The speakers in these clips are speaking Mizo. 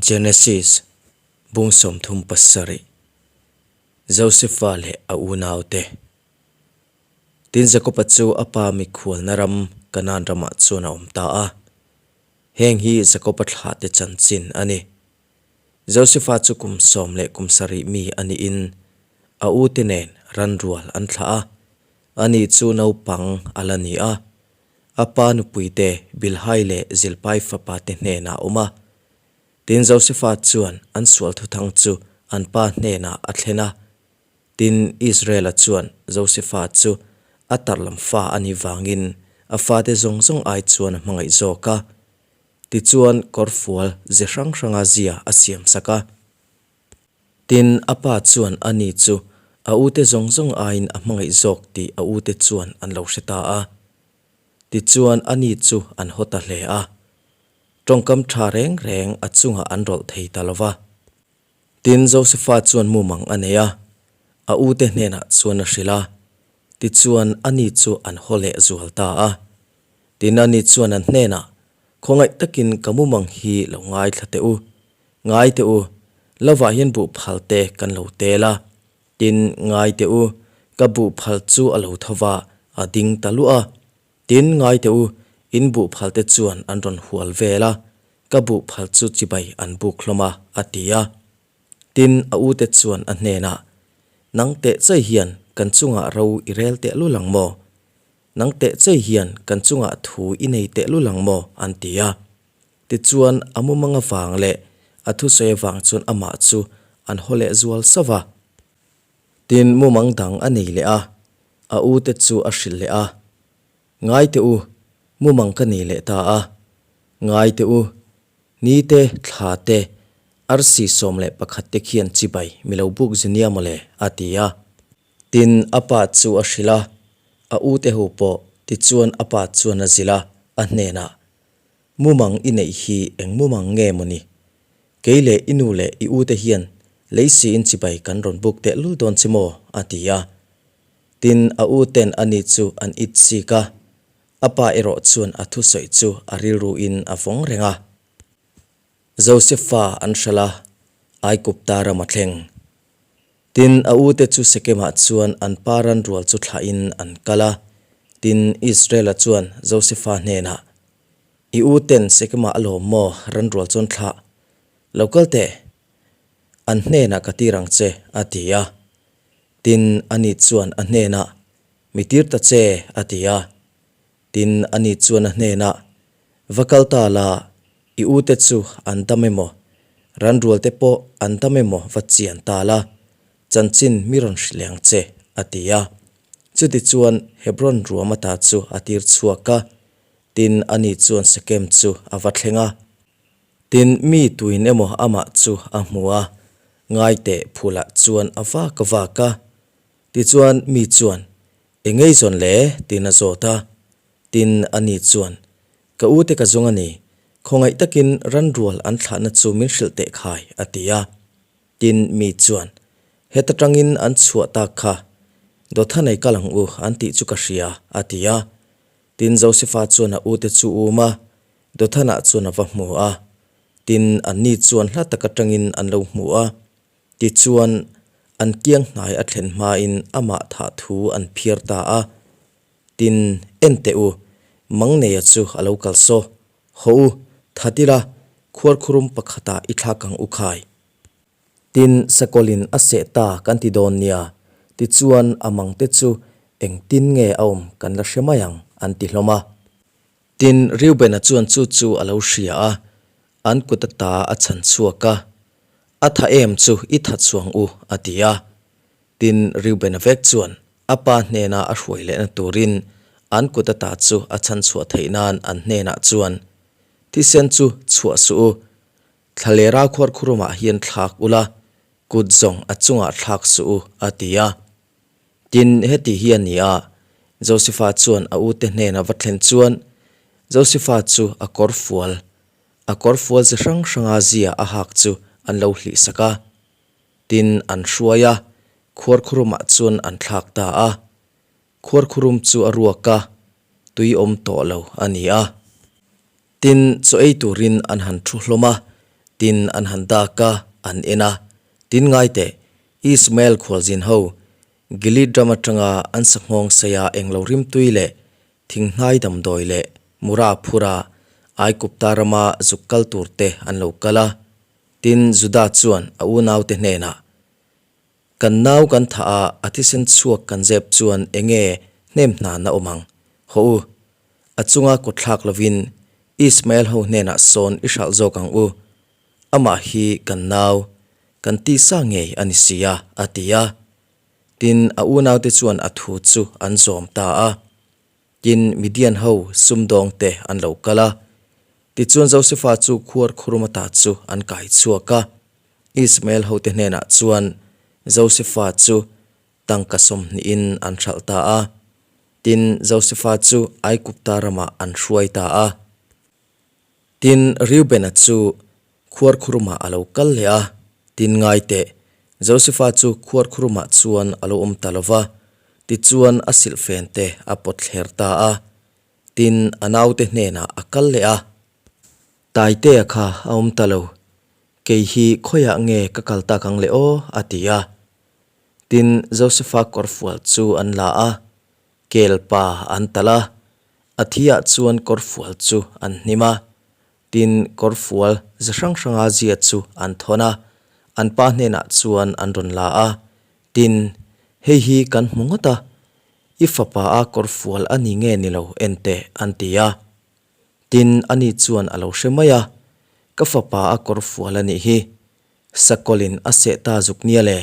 Genesis, Bung 37, Josefa leh a unaute. Tin, Jakoba chu a pa mikhualna ram Kanaan ramah chuan a awm ta a. Heng hi Jakoba thlahte chanchin a ni. Josefa chu kum sawm leh kum sarih mi a niin a ute nen ran rual an thlah a. Ani chu naupang a la ni a. A pa nupuite Bilhai leh Zilpai fapate hnenah a awm a. Tin, Josefa chuan an sual thuthang chu an pa hnenah a thlen a. Tin, Israela chuan Josefa chu a tarlam fa a nih vangin a fate zawng zawng ai chuan a hmangaih zawk a. Tichuan, kawrfual ze hrang hranga zia a siamsak a. Tin, a pa chuan ani chu a ute zawng zawng aiin a hmangaih zawk tih a ute chuan an lo hre ta a. Tichuan, ani chu an haw ta hle a. Tawngkam tha reng reng a chungah an rawlh thei ta lo va. Tin, Josefa chuan mumang a nei a, a ute hnenah chuan a hrilh a. Tichuan, ani chu an haw leh zual ta a. Tin, ani chuan an hnenah, Khawngaih takin ka mumang hi lo ngaithla teh u. Ngai teh u, lovah hian buh phal te kan lo tel a. Tin, ngai teh u, ka buh phal chu a lo tho va, a ding ta luah a. Tin, ngai teh u, in buh phal te chuan an rawn hual vel a, ka buh phal chu chibai an buk hlawm a, a ti a. Tin, a ute chuan a hnenah, Nang teh chei hian kan chungah ro i rel teh lul ang maw? Nang teh chei hian kan chungah thu i nei teh lul ang maw? an ti a. Tichuan, a mumang avang leh a thusawi avang chuan amah chu an haw leh zual sauh a. Tin, mumang dang a nei leh a, a ute chu a hrilh leh a, Ngai teh u, mumang ka nei leh ta a. Ngai teh u, ni te, thla te, arsi 11 te khian chibai mi lo buk zu nia mawle, a ti a. Tin, a pa chu a hrilh a, a ute ho pawh tichuan a pa chuan a zilh a, a hnenah, Mumang i neih hi eng mumang nge maw ni? Kei leh i nu leh i ute hian lei siin chibai kan rawn buk teh lul dawn che maw? a ti a. Tin, a uten ani chu an it sik a, a pa erawh chuan a thusawi chu a rilruin a vawng reng a. Josefa an hralh a, Aigupta ram a thleng. Tin, a ute chu Sekemah chuan an pa ran rual chu thlahin an kal a. Tin, Israela chuan Josefa hnenah, I uten Sekemah a lawm maw ran rual chuan thlah? Lo kal teh, an hnenah ka tir ang che, a ti a. Tin, ani chuan a hnenah, Mi tir ta che, a ti a. Tin, ani chuan a hnenah, Va kal ta la, i ute chu an dam emaw, ranrualte pawh an dam emaw va chian ta la, chanchin mi rawn hrilh ang che, a ti a. Chutichuan Hebron ruam ata chu a tir chhuak a, tin, ani chuan Sekem chu a va thleng a. Tin, mi tuin emaw amah chu a hmu a, ngaiteh phulah chuan a vak a vak a. Tichuan, mi chuan, Eng ngei zawn le? tiin a zawt a. Tin, ani chuan, Ka ute ka zawng a ni, khawngaih takin ranrual an thlahna chu min hrilh teh khai, a ti a. Tin, mi chuan, Heta tangin an chhuah tak kha, Dawtha nei kal ang u, an tih chu ka hria, a ti a. Tin, Josefa chuan a ute chu um a, Dawthanah chuan a va hmu a. Tin, anni chuan hla tak atangin an lo hmu a. Tichuan, an kiang hnai a thlen hmain amah thah thu an phiar ta a. Tin, en teh u, Mangneia chu a lo kal saw. Haw u, that ila, khuarkhurum pakhatah i thlak ang u khai. Tin, sakawlin a seh ta kan ti dawn nia, tichuan a mangte chu engtin nge a awm kan la hre mai ang, an ti hlawm a. Tin, Reubena chuan chu chu a lo hria a, an kut ata a chhan chhuak a, A tha em chu i tha chuang u, a ti a. Tin, Reubena vek chuan a pa hnena a hruai lehna turin an kut ata chu a chhan chhuah theih nan an hnenah chuan, Thisen chu chhuah suh u, thlalera khuarkhurumah hian thlak ula, kut zawng a chungah thlak suh u, a ti a. Tin, heti hi a ni a, Josefa chuan a ute hnena va thlen chuan Josefa chu a kawr fual, a kawr fual chi hrang hranga zia a hak chu an lo hlih sak a. Tin, an hruai a, khuarkhurumah chuan an thlak ta a. Khuarkhurum chu a ruak a, tui awm tawh lo a ni a. Tin, chaw ei turin an han thu hlawm a. Tin, an han dak a, an en a. Tin, ngai teh, Ismael khualzin ho, Gilead ram atanga an sanghawng saia englo rimtui leh thinghnai damdawi leh mura phura Aigupta rama zuk kal tur te an lo kal a. Tin, Juda chuan a unaute hnenah, Kan nau kan thah a, a thisen chhuak kan zep chuan enge hnem hnan a awm ang? Haw u, a chunga kut thlak lovin Ismael ho hnenah sawn i hralh zawk ang u. Amah hi kan nau, kan tisa ngei a ni si a, a ti a. Tin, a unaute chuan a thu chu an zawm ta a. Tin, Midian ho sumdawng te an lo kal a. Tichuan Josefa chu khuar khurum ata chu an kai chhuak a. Ismael hote hnenah chuan Josefa chu tangka sawmhnihin an hralh ta a. Tin, Josefa chu Aigupta ramah an hruai ta a. Tin, Reubena chu khuar khurumah a lo kal leh a. Tin, ngai teh, Josefa chu khuar khurumah chuan a lo awm ta lo va, tichuan a silhfen te a pawt thler ta a. Tin, a naute hnenah a kal leh a. Taitea kha a awm ta lo, kei hi khawiah nge ka kal tak ang le aw? a ti a. Tin, Josefa kawrfual chu an la a, kel pa an talh a, a thiah chuan kawrfual chu an hnim a. Tin, kawrfual ze hrang hranga zia chu an thawn a, an pa hnenah chuan an rawn la a. Tin, hei hi kan hmu ngawt a, i fapa a kawrfual a ni nge ni lo en teh, an ti a. Tin, ani chuan a lo hre mai a, Ka fapa a kawr fual a nih hi, sakawlin a seh ta zuk nia le.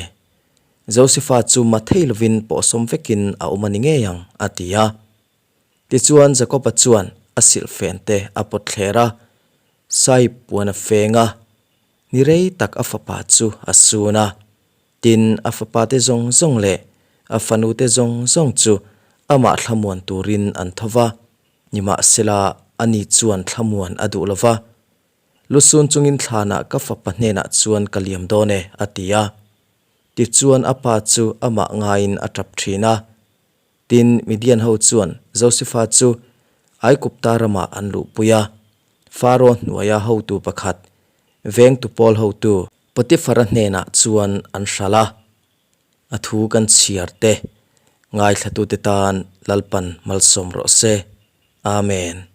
Josefa chu ma thei lovin pawhsawm vekin a awm a ni ngei ang, a ti a. Tichuan Jakoba chuan a silhfen te a pawt thler a, Saip puan a feng a, ni rei tak a fapa chu a sun a. Tin, a fapate zawng zawng leh a fanute zawng zawng chu amah thlamuan turin an tho va. Nimahsela, ani chuan thlamuan a duh lo va, Lusun chungin thlanah ka fapa hnenah chuan ka liam dawn e, a ti a. Tichuan a pa chu amah ngaiin a tap thin a. Tin, Midian ho chuan Josefa chu Aigupta ramah an luhpui a, Faro hnuaia hotu pakhat, vengtu pawl hotu, Potifara hnenah chuan an hralh a. A thu kan chhiar te ngaithlatute tan Lalpan malsawm rawh se. Amen.